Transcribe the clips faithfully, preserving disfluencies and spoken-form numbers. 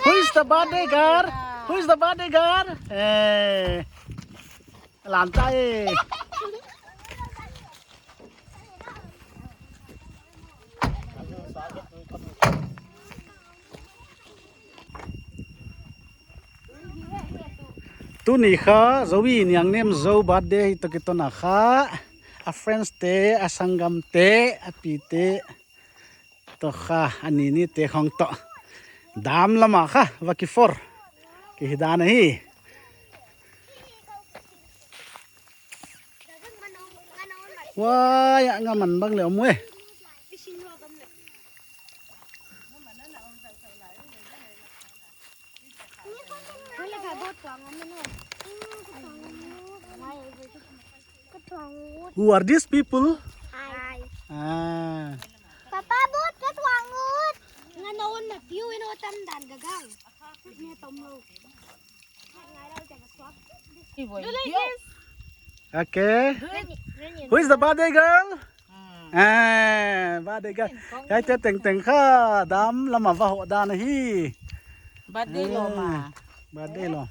Who is the bodyguard? Who is the bodyguard? Eh, lam ta eh. Tuni kha Zoe Niangnem Zo birthday hi toh kiton a kha, a friends te, a sanggam te, a pi te toh kha, a ni ni te khong toh dam lam a kha va kifor kihi dan ahi. Wai, a nga man bang le om e. Who are these people? Hi. Ah. Papa, boat ka tuang ut. Nga nawn na tiu ino tan dan gagang. Ni tom lo. Okay. Who is the birthday girl? Ah, birthday girl. Hiai te tengteng kha dam lam a va hoh dan ahi. Birthday lawm a. Birthday lawm.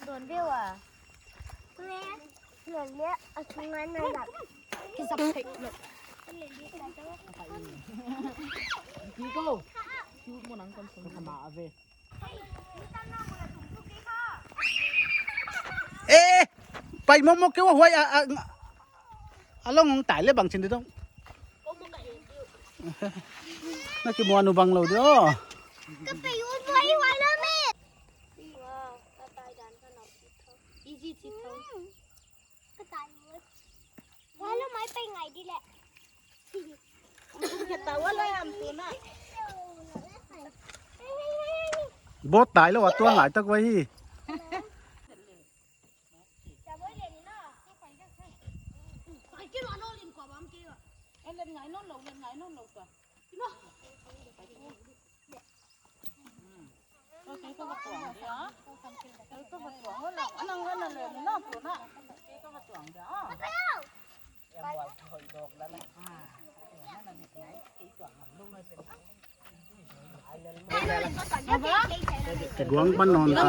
Don view a. Len le a chunga na la. Kizap thei lo. Kiko. Chu mo nang kon sung kama ave. Eh, pai mo mo ke wa huai a, a, a long hong tai le bang chin di dong. Na ki mo anu bang lo di o. Ka pai u huai huai lo me. Wow, ka tai dan ka nop di tho. Easy di tho. Ka tai u. Huai lo mai pai ngai di le. Boat tai lo a tuan lai tak uai hi. Guang pan non ta.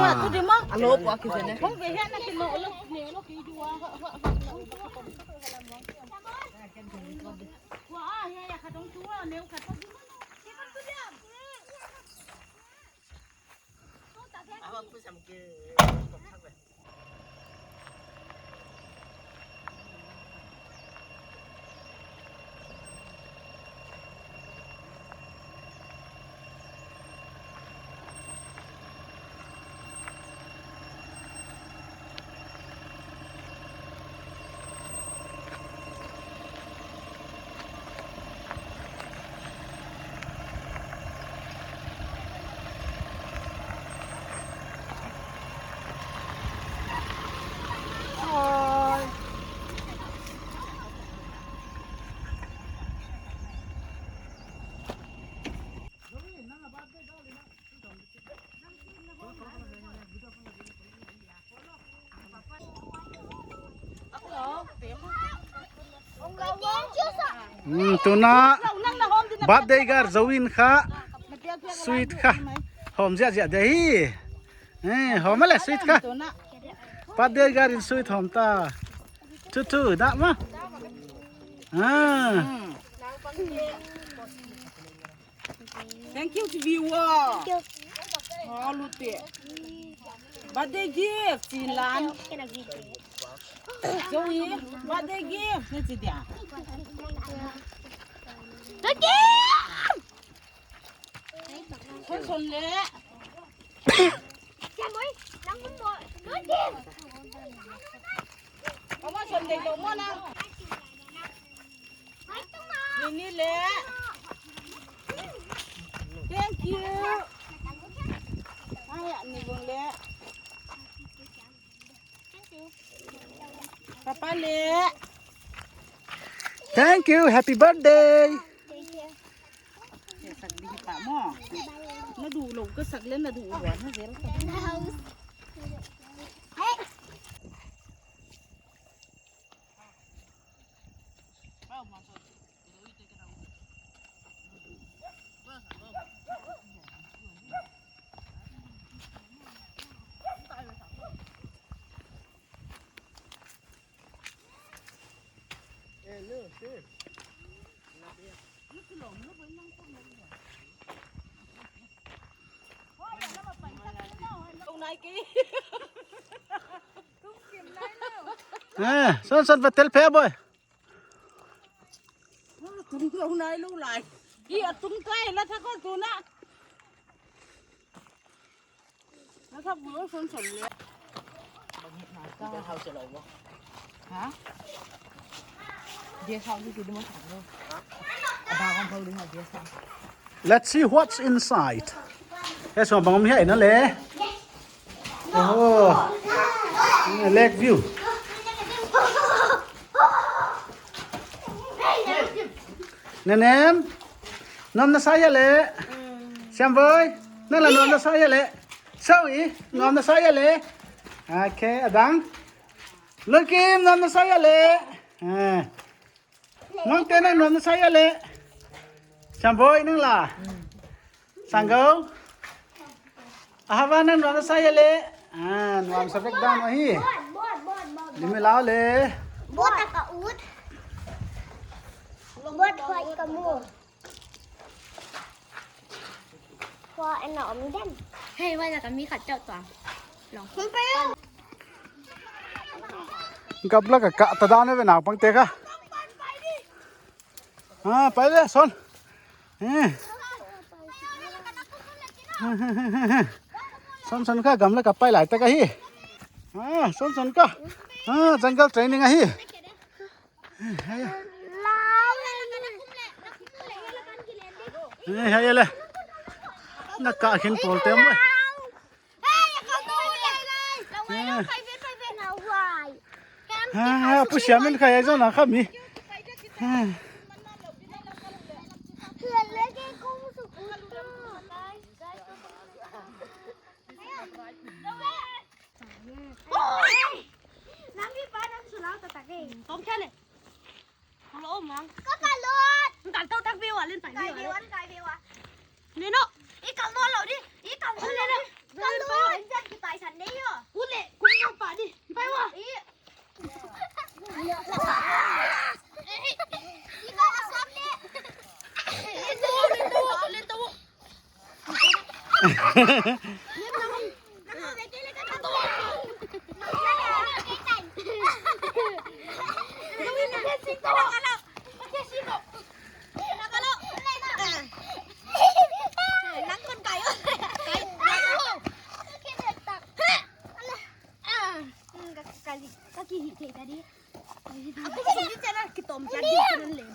Hmm, tuna birthday girl Zoe in kha sweet kha hom ziahziah di hi. Eh, hom le sweet kha. Birthday girl in sweet hom ta. Thu thu dah ma. Ah. Thank you to viewer. Thank you. Oh, lute. Birthday gift, Silan. Zoe, birthday gift, ni ti dia. Birthday gift! Hon son le. Siam oi, nang mun mo. Birthday gift! Kamu son le, kamu nang. Nini le. Thank you. Ai, ni bung le. Papa le. Thank you. Happy birthday. Sak di pa mo. Na du lo ka sak le na du wa na zel ka. Eh, son son betel pe boy. Tung lo nai lo lai. Ki a tung kai la tha ko tu na. Na tha bu son son le. Ka hau se lo mo. Ha? Dia hau ni tu mo sa lo. Ada kan hau ni dia sa. Let's see what's inside. Eh, so bang mi hai na le. Oh. Lake view. Nenem. Nuam na sa hia le. Siam boy. Nang la nuam na sa hia le. Soi, nuam na sa hia le. Okay, adang. Lungkim, nuam na sa hia le. Eh. Mangte nang nuam na sa hia le. Siam boy nang la. Sangau. Ahava nang nuam na sa hia le. Ah, nuam sa vek dan ahi. Lim lau le. Bot a ka ut. Bot huai ka mu. Khua en a om den. Hei, vai la ka mi khat chauh tuang. Long. Gamla ka kah ta dan ve naupangte kha. Ah, pai le, son. Eh. Son son kha gamla ka pai lai ta ka hi. Ah, son son kha. Ah, jungle training ahi. Eh, hai le. Na kah khin pawl te maw. Eh. Ha, ha, pu siam in khai ai zon a kha mi. Ha. Nang mi pa nang sulau ta ta ke. Tom kya le. Hello, mang. Ka kalot. Kal tau tak biwa len pai. Kai biwa, kai biwa. Neno. I kal no lo di. I kal no lo di. Kalot. Jan ki pai san ne yo. Ule, kum no pa di. Pai wa. I. I ka la sam le. Len tau, len tau, len tau.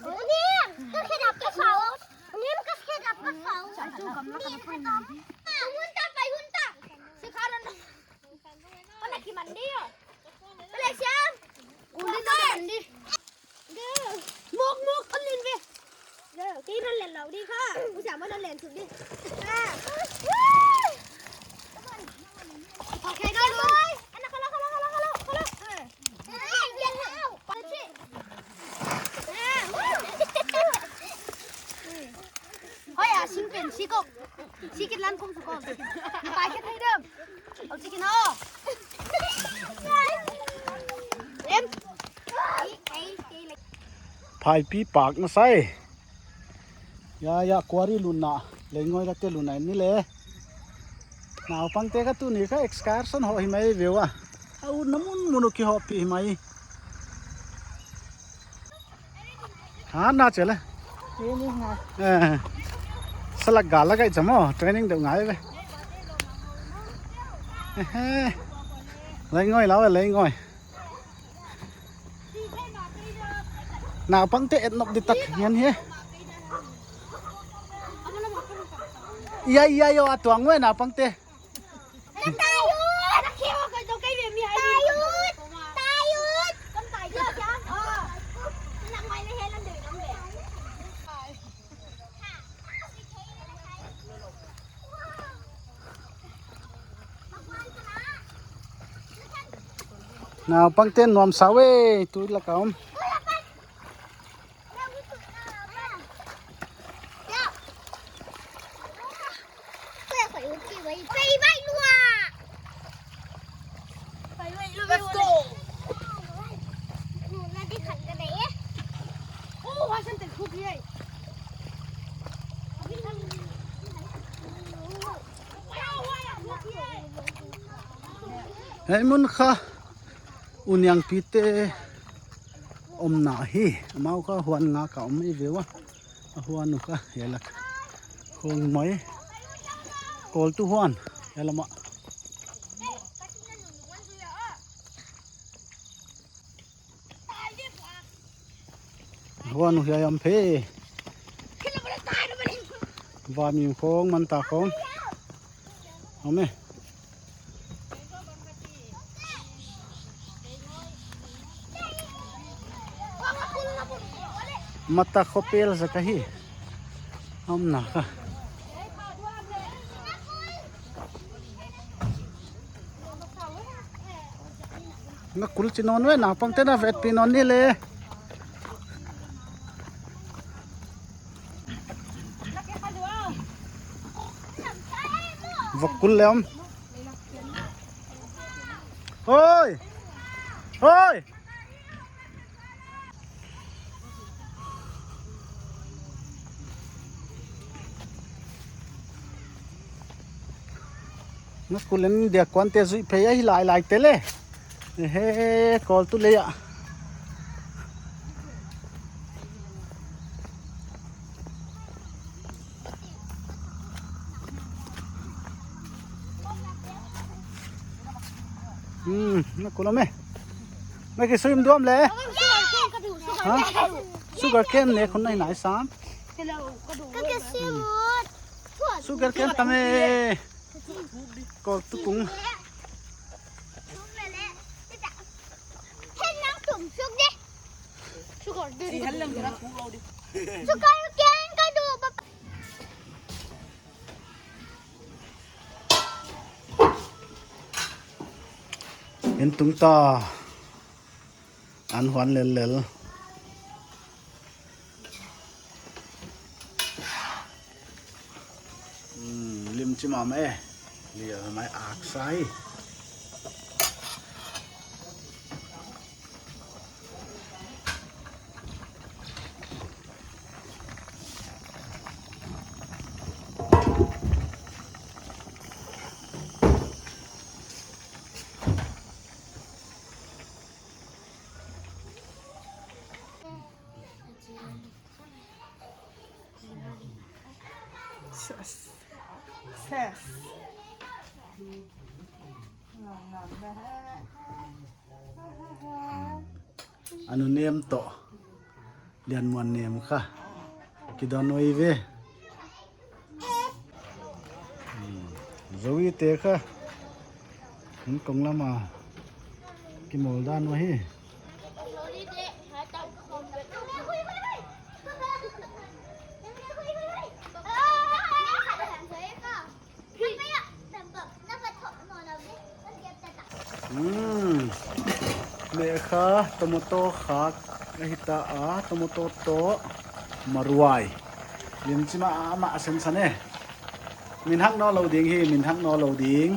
Unim, ka khedap ka sau. Unim, ka khedap ka sau. Hun ta, pai hun ta. Sekarang. Mana ki mandi yo? Malaysia. Uli na mandi. Mok, mok, kan len ve. Kei nan len lau di kha. Usia mana len suk di. Okay, no, no. Ana, kala, kala, kala, kala, kala. Hoi, a sing pen, sikok. Sikit lan kum sukok. Pai ke thai dem. Au sikit no. Em. Phaipi park na sai. Ya, ya, quarry lunna. Leingoi lak te lunna ni le. Naupangte kha tuni kha excursion hoh hi mai ve ua. Au na mun mun ki hoh pi hi mai. Ha, na chele. Eh. Salak gala kai chamo, training deuh ngai ve. Leingoi lau, leingoi. Naupangte et nop di tak ngen hi. Ia, ia, yo, a tuang ve naupangte. Naupangte nuamsa uh e, tui lak a om. Let's go. Hiai mun kha uniangpite omna hi, amau kha huan nga ka om i ve ua. A huan uh kha hiai lak khong mai. Kawl tu huan hiai lam ah. Huan uh hiai om phei. Vamim khong, Manta khong. Om e. Mata khopel zaka hi. Omna kha. Na kul chi nawn ve, naupangte na vetpih nawn ni le. Vok kul le om. Hoi! Hoi! Na kul in dia kuan te zui phei ahi lai lai te le. He, Kawl tu le ya. Hmm, na kul om e. Na ki swim duam le. Ha? Sugar cane ne khun nai nai sam. Sugar cane tam e. Kawl tu kung. Sugar cane ka duh, papa. En tung ta. An huan lel lel. Hmm, lim chi mahmah e. Lial mai ak sa hi. Ses. Ses. A nu nem toh Lianmuan nem kha kidon uh ve. Hmm. Zoe te kha hong kong lam a kimawl dan uh hi. Hmm. Meh kha tomato khak ahi ta a, tomato toh maruai. Lim chi mahmah a sensan e. Min hak nawnlou ding hi, min hak nawnlou ding.